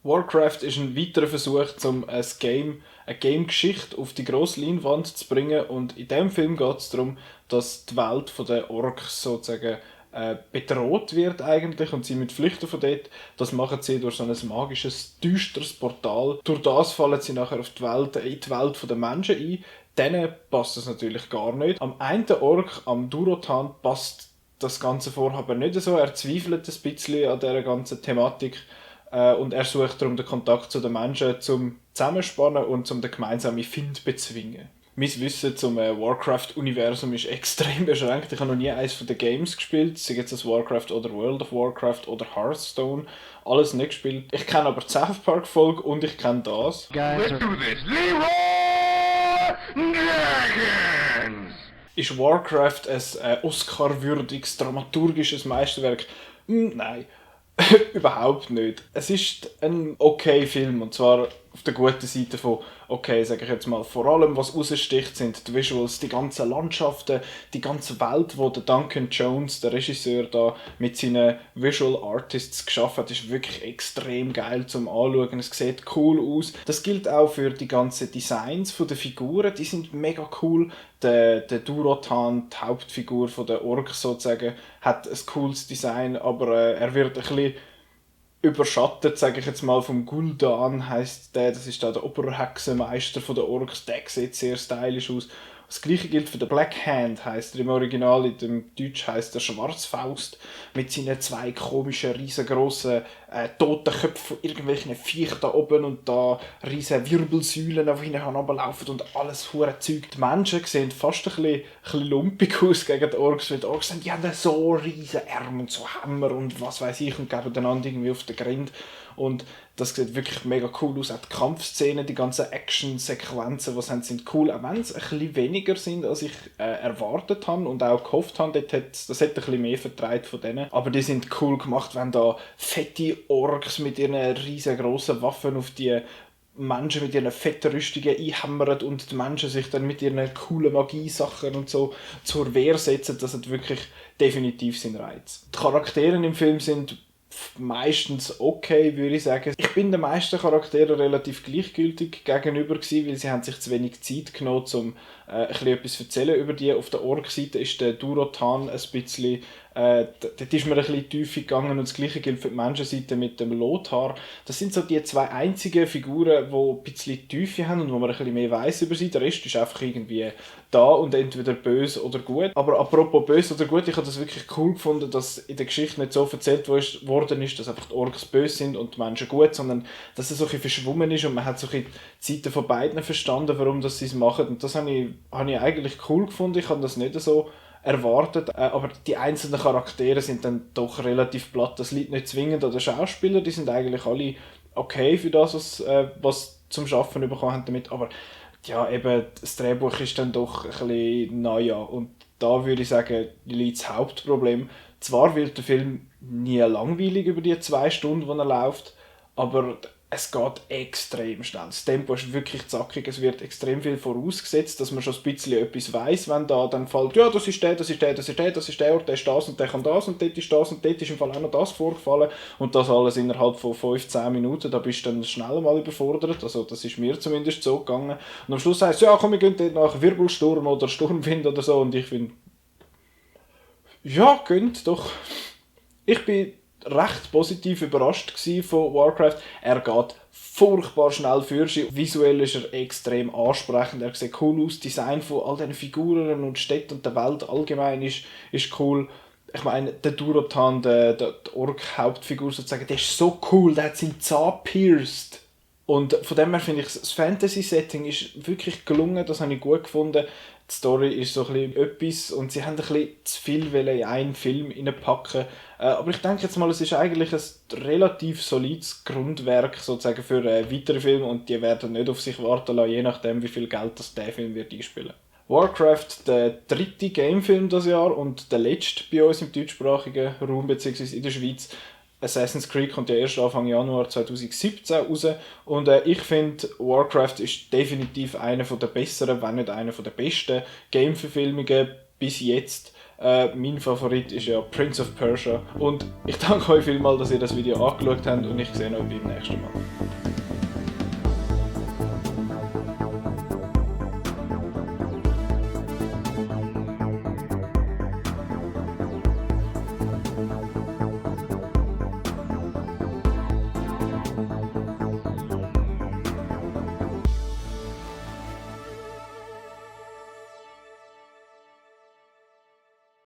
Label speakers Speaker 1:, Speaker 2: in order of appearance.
Speaker 1: Warcraft ist ein weiterer Versuch, eine Game-Geschichte auf die grosse Leinwand zu bringen. Und in diesem Film geht es darum, dass die Welt der Orks sozusagen bedroht wird eigentlich und sie müssen flüchten von dort. Das machen sie durch so ein magisches, düsteres Portal. Durch das fallen sie nachher in die Welt der Menschen ein. Denen passt das natürlich gar nicht. Am einen Ork, am Durotan, passt das ganze Vorhaben nicht so. Er zweifelt ein bisschen an dieser ganzen Thematik. Und er sucht darum den Kontakt zu den Menschen zum Zusammenspannen und zum den gemeinsamen Find bezwingen. Mein Wissen zum Warcraft-Universum ist extrem beschränkt. Ich habe noch nie eines von den Games gespielt, sei jetzt das Warcraft oder World of Warcraft oder Hearthstone. Alles nicht gespielt. Ich kenne aber die South Park-Folge und ich kenne das.
Speaker 2: Let's do this. Leroy Dragons!
Speaker 1: Ist Warcraft ein Oscar-würdiges, dramaturgisches Meisterwerk? Nein. Überhaupt nicht. Es ist ein okay Film, und zwar auf der guten Seite von okay, sage ich jetzt mal. Vor allem, was raussticht, sind die Visuals, die ganzen Landschaften, die ganze Welt, wo der Duncan Jones, der Regisseur, da mit seinen Visual Artists geschaffen hat, ist wirklich extrem geil zum Anschauen. Es sieht cool aus. Das gilt auch für die ganzen Designs der Figuren, die sind mega cool. Der Durotan, die Hauptfigur von der Orks sozusagen, hat ein cooles Design, aber er wird ein bisschen überschattet, sage ich jetzt mal, vom Gul'dan heisst der, das ist da der Oberhexenmeister von der Orks, der sieht sehr stylisch aus. Das gleiche gilt für den Black Hand, heisst er im Original, in dem Deutsch heisst er Schwarzfaust, mit seinen zwei komischen, riesengroßen toten Köpfen von irgendwelchen Viech da oben und da riesen Wirbelsäulen, die hinten runterlaufen und alles hure Zeug. Die Menschen sehen fast ein bisschen lumpig aus gegen die Orks, weil die Orks die haben so riesen Arme und so Hämmer und was weiß ich und geben einander irgendwie auf den Grind. Und das sieht wirklich mega cool aus. Auch die Kampfszenen, die ganzen Action-Sequenzen, die sind cool. Auch wenn es ein bisschen weniger sind, als ich erwartet habe und auch gehofft habe. Das hat ein bisschen mehr vertreibt von denen. Aber die sind cool gemacht, wenn da fette Orks mit ihren riesengroßen Waffen auf die Menschen mit ihren fetten Rüstungen einhämmern und die Menschen sich dann mit ihren coolen Magiesachen und so zur Wehr setzen. Das hat wirklich definitiv seinen Reiz. Die Charaktere im Film sind meistens okay, würde ich sagen. Ich bin den meisten Charakteren relativ gleichgültig gegenüber gewesen, weil sie haben sich zu wenig Zeit genommen, um ein bisschen etwas zu erzählen über die. Auf der Ork-Seite ist der Durotan ein bisschen dort ist mir ein bisschen tief gegangen und das gleiche gilt für die Menschenseite mit dem Lothar. Das sind so die zwei einzigen Figuren, die ein bisschen Tiefe haben und wo man ein bisschen mehr weiss über sie. Der Rest ist einfach irgendwie da und entweder böse oder gut. Aber apropos böse oder gut, ich habe das wirklich cool gefunden, dass in der Geschichte nicht so erzählt worden ist, dass einfach die Orks böse sind und die Menschen gut, sondern dass es so ein bisschen verschwommen ist und man hat so ein bisschen die Seiten von beiden verstanden, warum sie es machen. Und das habe ich eigentlich cool gefunden. Ich habe das nicht so erwartet, aber die einzelnen Charaktere sind dann doch relativ platt. Das liegt nicht zwingend an den Schauspielern, die sind eigentlich alle okay für das, was zum Schaffen bekommen haben damit, aber ja, eben, das Drehbuch ist dann doch ein bisschen naja, und da würde ich sagen, liegt das Hauptproblem. Zwar wird der Film nie langweilig über die 2 Stunden, die er läuft, aber es geht extrem schnell. Das Tempo ist wirklich zackig, es wird extrem viel vorausgesetzt, dass man schon ein bisschen etwas weiss, wenn da dann fällt, ja, das ist der, das ist der, das ist der, das ist der Ort, der ist das und der kann das und dort ist das und dort ist im Fall auch noch das vorgefallen und das alles innerhalb von 5-10 Minuten, da bist du dann schnell mal überfordert, also das ist mir zumindest so gegangen. Und am Schluss heisst es, ja komm, wir gehen dort nach Wirbelsturm oder Sturmwind oder so und ich finde, ja, könnt doch. Ich bin recht positiv überrascht von Warcraft. Er geht furchtbar schnell für sich. Visuell ist er extrem ansprechend. Er sieht cool aus. Das Design von all diesen Figuren und Städten und der Welt allgemein ist cool. Ich meine, der Durotan, der Ork-Hauptfigur sozusagen, der ist so cool. Der hat seinen Zahn pierced. Und von dem her finde ich, das Fantasy-Setting ist wirklich gelungen. Das habe ich gut gefunden. Die Story ist so ein bisschen etwas und sie haben ein bisschen zu viel in einen Film reinpacken. Aber ich denke jetzt mal, es ist eigentlich ein relativ solides Grundwerk sozusagen für weitere Filme und die werden nicht auf sich warten lassen, je nachdem wie viel Geld das der Film wird einspielen. Warcraft, der 3. Gamefilm dieses Jahr und der letzte bei uns im deutschsprachigen Raum bzw. in der Schweiz. Assassin's Creed kommt ja erst Anfang Januar 2017 raus und ich finde, Warcraft ist definitiv einer der besseren, wenn nicht einer der besten Game-Verfilmungen bis jetzt. Mein Favorit ist ja Prince of Persia und ich danke euch vielmals, dass ihr das Video angeschaut habt und ich sehe euch beim nächsten Mal.